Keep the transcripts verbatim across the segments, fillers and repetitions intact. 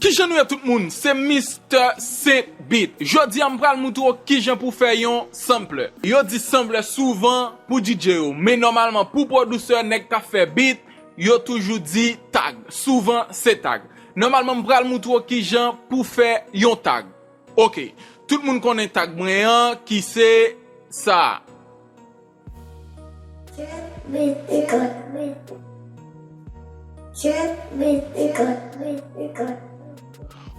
Kijan nou ye tout moun? Se Mister Saint Beat. Jodi a m pral moutre w kijan pou fè yon sampler. Yo di sampler souvan pou D J yo, men nòmalman pou pwodisè, nèg k ap fè beat, yo toujou di tag. Souvan se tag. Nòmalman m pral moutre w kijan pou fè yon tag. Ok, tout moun konnen tag mwen an ki se sa a.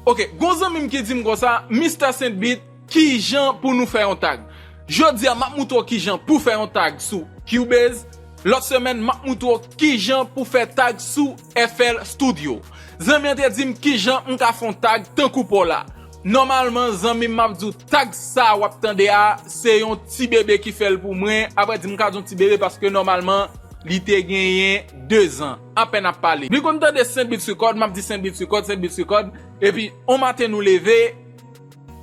Ok, gon zanmi m ki di m konsa, Mister Saint Beat, kijan pou nou fè yon tag? Jodi a, m ap moutre w kijan pou fè yon tag sou Cubase. Lòt semèn, m ap moutre w kijan pou fè tag sou F L Studio. Zanmi an te di m kijan m ka fè yon tag tankou pa w la. Nòmalman, zanmi m, m ap di w, tag sa w ap tande a, se yon ti bebe ki fè l pou mwen. Apre di m ka di yon ti bebe paske nòmalman, li te genyen de zan. Apèn ap pale. Li konn tande Saint Beat Record, m ap di Saint Beat Record, Saint Beat Record. Epi, on maten nou leve,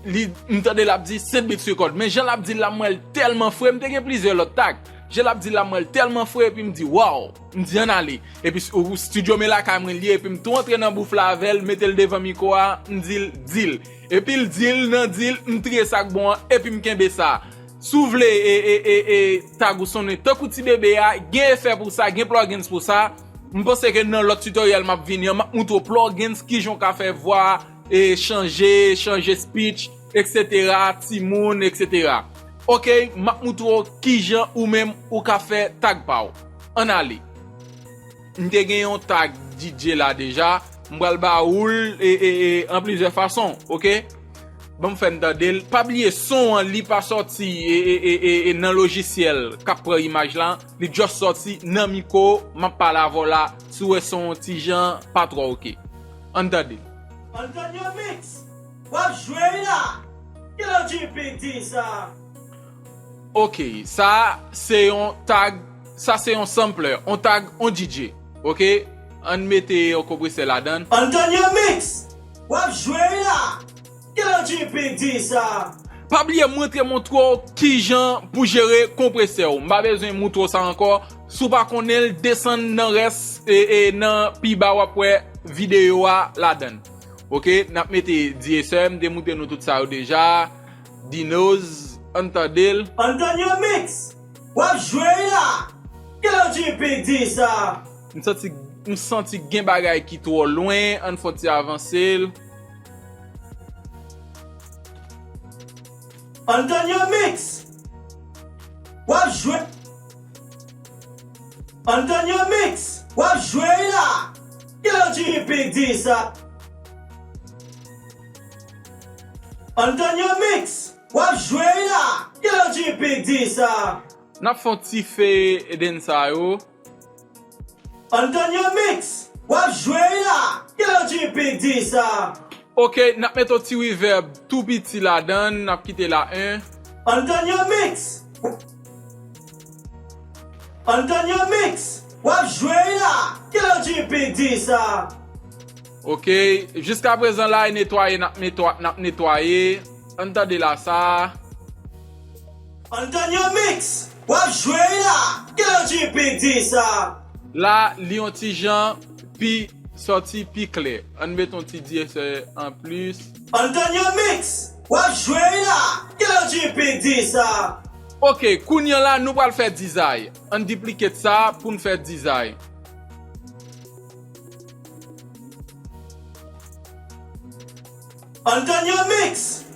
li, m tande l ap di Saint Beat Record. Men jan l ap di l la, m wè l tèlman fre, m te gen plizyè lòt tag. Jan l ap di l la, m wè l tèlman fre, epi m di, waw! M di, ann ale. Epi s-, ou, studio men lakay mwen li ye, epi m tou antre nan bouf la avè l, mete l devan mikwo a, m di l, di l. Epi l di l, nan di l, m triye sa k bon an, epi m kenbe sa. Si w vle, e, e, e, e, tag ou sonnen tankou ti bebe a, gen efè pou sa, gen plugins pou sa. M panse ke nan lòt tutorial m ap vini an, m ap moutre w plugins, kijan w ka fè vwa, e, chanje, chanje speech, et cetera, timoun, et cetera. Ok, m ap moutre w kijan ou menm ou ka fè tag pa w. Ann ale. M te gen yon tag D J la deja. M pral ba ou l, e, e, e, an plizyè fason, ok? Ban m fè n tande l. Pa bliye, son an, li pa sòti, e, e, e, e, e, nan lojisyèl k ap pran imaj la. Li just sòti nan mikwo, m ap pale avè w la. Si w wè son an ti jan pa twò ok. Ann tande l. Antonio Mix, w ap jwe wi la. Kilè w G P di sa? Ok, sa se yon tag, sa se yon sampler, yon tag, yon D J. Ok, ann mete yon konpresè ladan l. Antonio Mix, w ap jwe wi la. Kilè w G P di sa? Pa bliye mwen te montre w kijan pou jere konpresè w. M pa bezwen moutre w sa ankò. Si w pa konnen l, desann nan rès e, e nan pi ba w ap wè videyo a ladan l. Ok, n ap mete D S M, m te moutre nou tout sa yo deja. Dinoz, ann tande l. Antonio Mix, w ap jwe wi la. Kilè w G P di sa? M santi, m santi gen bagay ki twò lwen, ann fè yon ti avanse l. Antonio Mix, w ap jwe. Antonio Mix, w ap jwe wi la. Kilè w G P di sa? Antonio Mix, w ap jwe wi la. Kilè w G P di sa? N ap fè yon ti fade in sa yo. Antonio Mix, w ap jwe wi la. Kilè w G P di sa? Ok, n ap mete yon ti reverb tou piti ladan l, n ap kite la en. Antonio Mix. Antonio Mix, w ap jwe wi la. Kilè w G P di sa? Ok, jiskaprezan la, e netwaye, n ap netwa-, n ap netwaye. Ann tande la sa. Antonio Mix, w ap jwe wi la. Kilè w G P di sa? La, li yon ti jan pi sòti pi klè. Ann met yon ti D S M an plis. Antonio Mix, w ap jwe wi la. Kilè w G P di sa? Ok, kounye a la, nou pral fè dizay. Ann duplicate sa pou n fè dizay. Antonio Mix.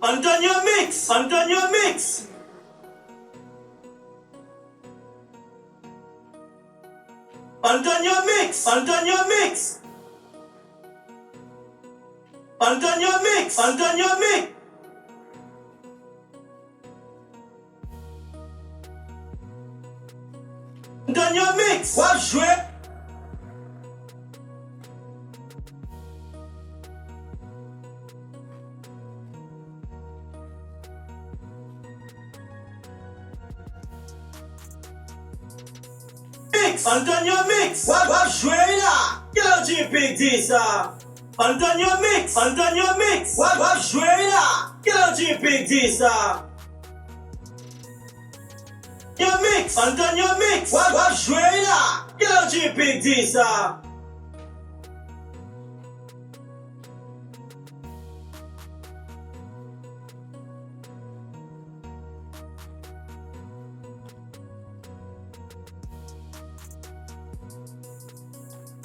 Antonio Mix, Antonio Mix. Antonio Mix, Antonio Mix. Antonio Mix, Antonio Mix. Antonio Mix, w ap jwe. Mix, Antonio Mix, w ap, w ap jwe wi la. Kilè w G P di sa? Antonio Mix, Antonio Mix, w ap, w ap jwe wi la. G P di sa. Yo mix, Antonio mix. W ap, w ap jwe la. Kilo G P di sa.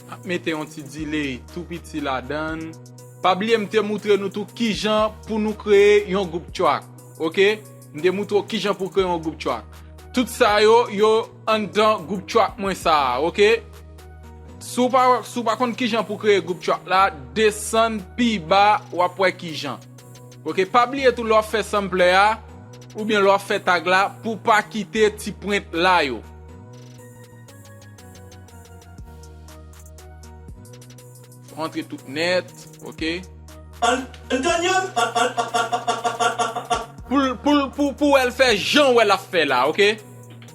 Ap mete yon ti delay tou piti ladan. Pa bliye m te moutre nou tou kijan pou nou kreye yon group track. Oke? M te moutre w kijan pou kreye yon group track. Tout sa yo, yo anndan group track mwen sa a, oke? Si w pa, si w pa konn kijan pou kreye group track la, desann pi ba, w ap wè kijan. Oke, pa bliye tou lè w ap fè sampler a, oubyen lè w ap fè tag la, pou w pa kite ti pwent la yo. Rantre tout nèt, oke? An-, Antonio, an-, an-, Pou l, pou l, pou, pou w wè l fè jan w wè l ap fè la, oke?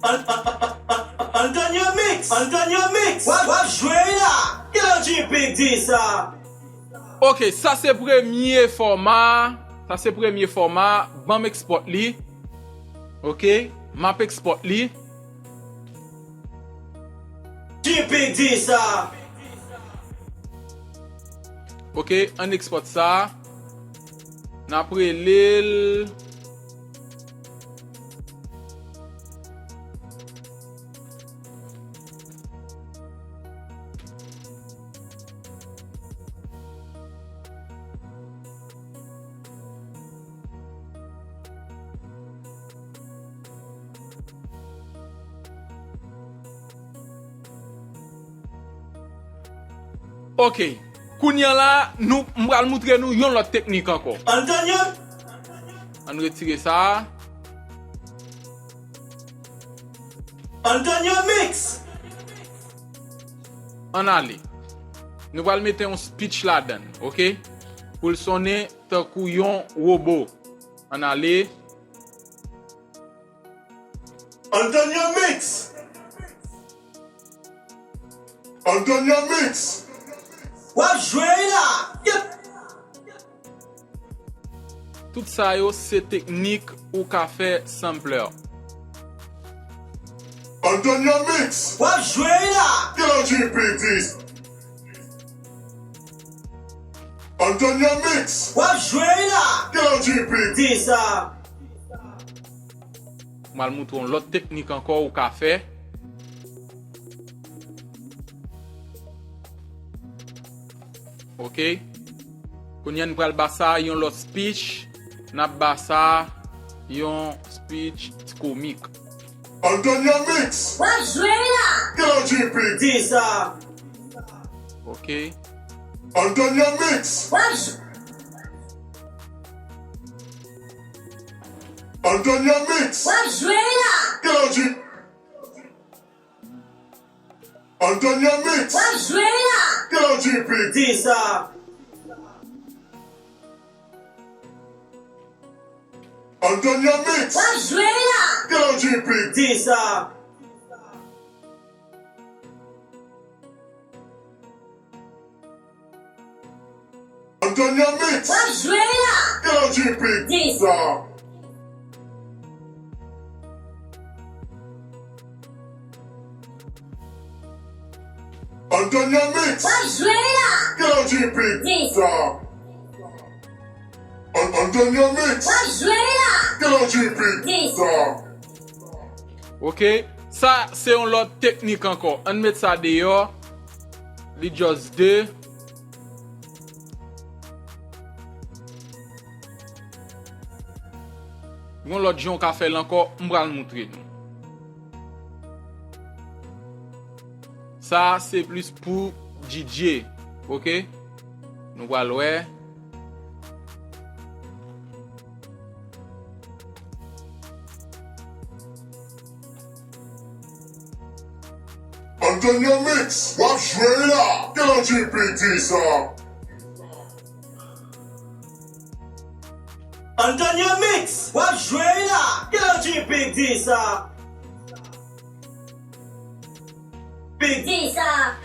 An-, an-, an-, an-, Antonio mix, Antonio mix. W ap, w ap jwe la. Kilo G P di sa. Oke, sa se premye fòma. Sa se premye fòma. Ban m export li. Oke, m ap export li. G P di sa. Oke, ann export sa. N ap rele l. Oke. Kounye a la, nou, m pral moutre nou yon lòt teknik ankò. Antonio. Ann retire sa a. Antonio mix. Ann ale. Nou pral mete yon speech ladan, oke? Pou l sonnen tankou yon wobo. Ann ale. Antonio mix. Antonio mix. W ap jwe la. Yep. Tout sa yo se teknik ou ka fè sampler. Antonio mix. W ap jwe la. Kilo G P di sa. Antonio mix. W ap jwe la. Kilo G P di sa. M al moutre yon lòt teknik ankò ou ka fè. Oke. Kounye a n pral ba sa yon lòt speech. N ap ba sa yon speech komik. Antonio mix. W ap jwe la. Kilo G P di sa. Oke. Antonio mix. W ap j-, Antonio mix. W ap jwe la. Kilo G-, Antonio mix. W ap jwe la. Kilo G P di sa. Antonio mix. W ap jwe la. Kilo G P di sa. Antonio mix. W ap jwe la. Kilo G P di sa. Antonio mix. W ap jwe la. Kilo G P di sa. An-, Antonio mix. W ap jwe la. Kilo G P di sa. Oke, sa se yon lòt teknik ankò. Ann met sa deyò. Li just de. Yon lòt jan w ka fè l ankò, m pral moutre nou. Sa se plis pou D J, oke? Nou pral wè. Antonio mix, w ap jwe la. Kilo G P di sa. Antonio mix, w ap jwe la. Kilo G P di sa. P di sa.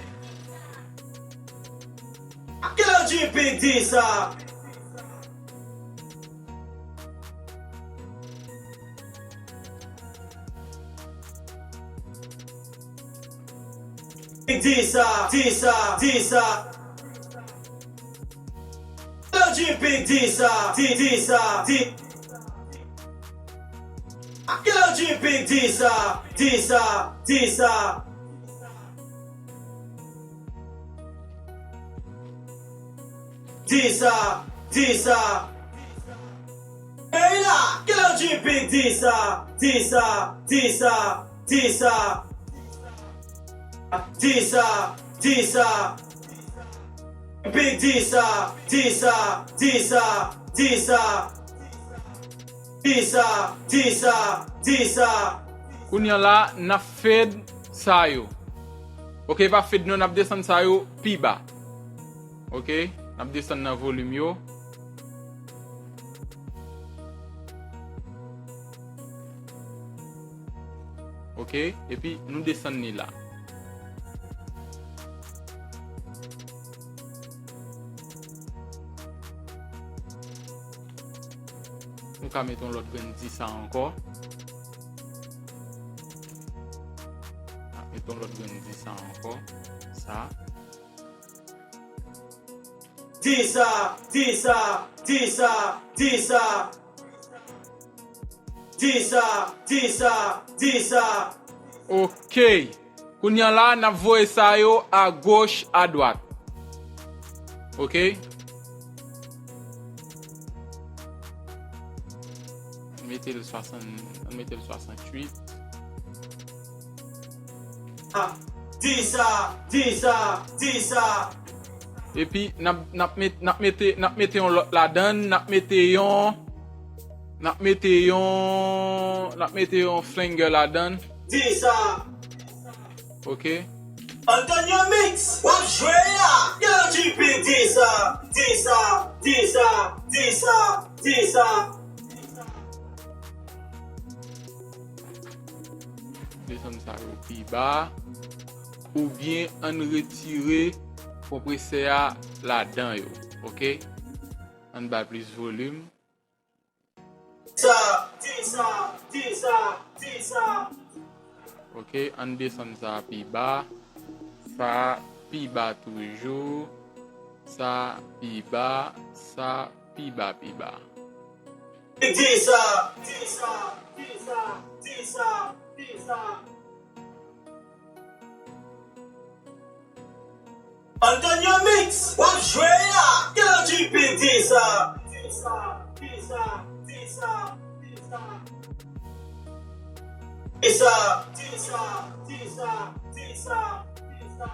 Kilo G P di sa. Di sa, di sa, di sa. Killer G P, di sa, di, di sa, di. Killer G P, di sa, di sa, di sa. Di sa, di sa. Ey la, Killer G P, di sa, di sa, di sa, di sa. Di sa, di sa. Big di sa, di sa, di sa, di sa. Di sa, di sa, di sa. Kounye a la, n ap fade sa yo. Ok, pa fade non, n ap desann sa yo pi ba. Ok, n ap desann nan volim yo. Ok, epi nou desann li la. Nou ka mete yon lòt grenn di sa ankò. Mete yon lòt grenn di sa ankò. Sa. Di sa, di sa, di sa, di sa. Di sa, di sa, di sa. Ok. Kounye a la, n ap voye sa yo a goch, a dwat. Ok. Mete l swasann, mete l swasanntuit. Di sa, di sa, di sa. Epi, n ap, n ap met, n ap mete, n ap mete yon lòt ladann, n ap mete yon, n ap mete yon, n ap mete yon flanger ladann. Di sa. Ok. Antonio Mix, w ap jwe la. Killer G P, di sa, di sa, di sa, di sa, di sa. Desann sa yo pi ba. Oubyen ann retire konpresè a ladan yo. Ok? Ann ba l plis volim. Sa, di sa, di sa, di sa. Ok, ann desann sa pi ba. Sa pi ba toujou. Sa pi ba, sa pi ba, pi ba. Di sa, di sa, di sa, di sa, di sa. Antonio Mix, w ap jwe la. Killer G P, di sa. Di sa, di sa, di sa, di sa. Di sa, di sa, di sa, di sa, di sa.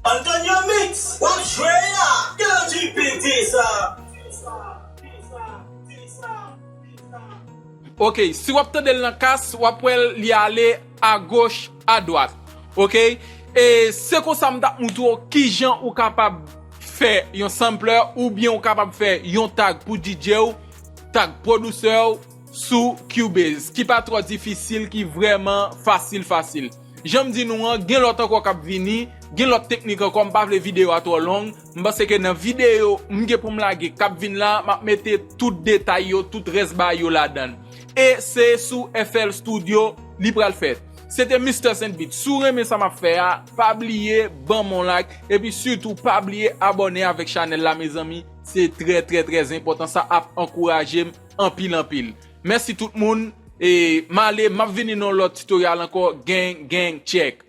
Antonio Mix, w ap jwe la. Killer G P, di sa. Ok, si w ap tande l nan kas, w ap wè l, li ale a goch, a dwat. Ok? E se konsa m t ap moutre w kijan ou kapab fè yon sampler oubyen ou kapab fè yon tag pou D J w, tag pwodisè w sou Cubase, ki pa twò difisil, ki vrèman fasil, fasil. Jan m di nou an, gen lòt ankò k ap vini, gen lòt teknik ankò, m pa vle videyo a twò long. M panse ke nan videyo m gen pou m lage k ap vin la, m ap mete tout detay yo, tout rès bagay yo ladan l. E se sou F L Studio li pral fèt. Se te Mister Saint Beat. Si w renmen sa m ap fè a, pa bliye ban m yon like. Epi sitou, pa bliye abòne avèk chanèl la, mezanmi. Se trè, trè, trè enpòtan. Sa ap ankouraje m anpil, anpil. Mèsi tout moun. E m ale, m ap vini nan yon lòt tutorial ankò. Gang, gang, check.